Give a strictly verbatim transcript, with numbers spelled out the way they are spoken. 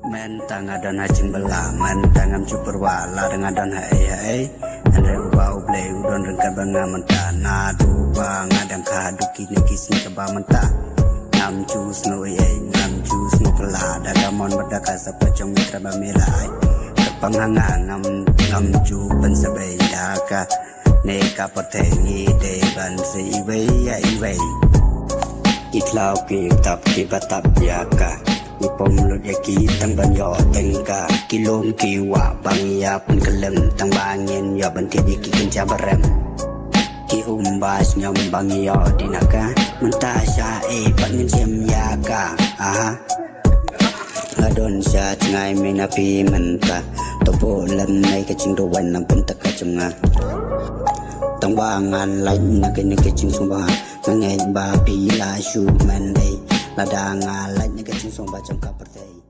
Mynta nga don ha jingbylla, mynta ngam ju pyrwa lada nga don ha ei ha ei. Hynrei uba U Blei u don ryngkat bad nga mynta, naduh ba nga dang kha haduh kine ki sngi kaba mynta. Ngam ju sngew ei ei, ngam ju sngew kylla da ka mon bad da ka sap ka jong me, Trai ba me la ai. Kyrpang ha nga, ngam, ngam ju pynsabei da kane ka pyrthei, ngi dei ban sa iwei ïa iwei. Ki khlaw ki tap kiba tap ïa ka, ngi pom lut ïa ki tang ban ïoh tyngka. Ki lum ki wah ba ngi ïa pynkyllem, tang ba ngin ïoh ban thied ïa ki kynja barem. Ki um ba sngewbha ba ngi ïoh dih na ka, mynta sha ei pat ngin shim ïa ka. Aha. Nga don sha jngai mynta phi mynta, to buh lem na ka jingduwai na bynta ka jong nga. Tang ba nga lait na kane ka jingsngewbha, nga ngeit ba phi la shu mandai. Lada nga lait na ka jingsngewbha jong ka pyrthei.